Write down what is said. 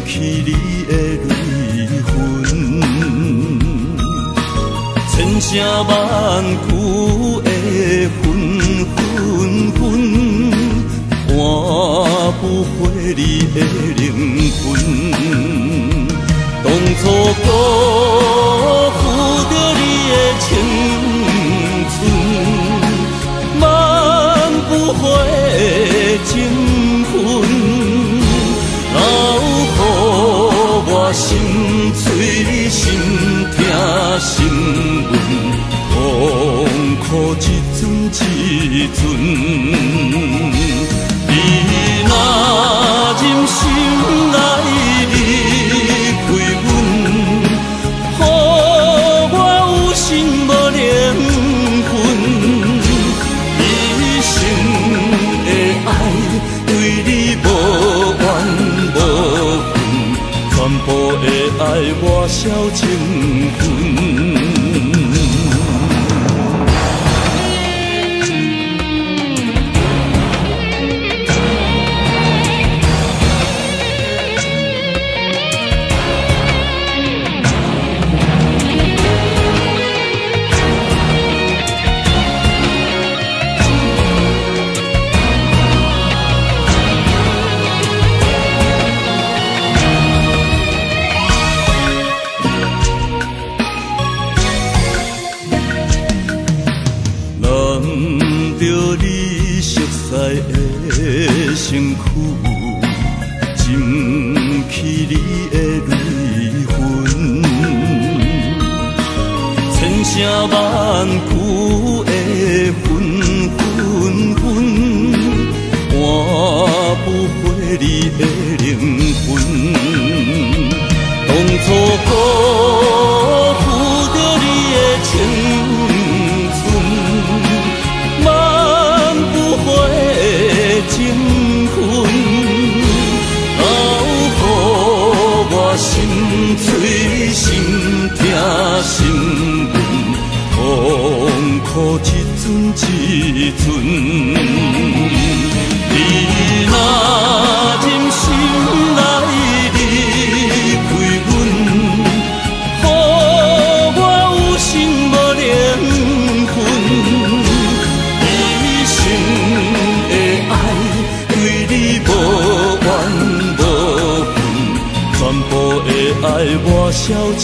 去你的淚痕。千聲萬句的恨恨恨，換不回你的靈魂。當初辜負著你的青春，挽不回的情分，留予我心碎、心疼、心闷，痛苦一阵一阵。你若忍心来离开阮，予我有心無靈魂，一生的愛對你無怨無恨，全部的愛抹消情分。身軀，浸去你的淚痕，千聲萬句的恨恨恨，換不回你的靈魂。當初辜負著你的青春，挽不回的情分，留予我心碎、心疼、心闷，痛苦一阵一阵。你若忍心来离开阮，予我有心無靈魂，一生的愛對你無怨無恨，全部的愛抹消情。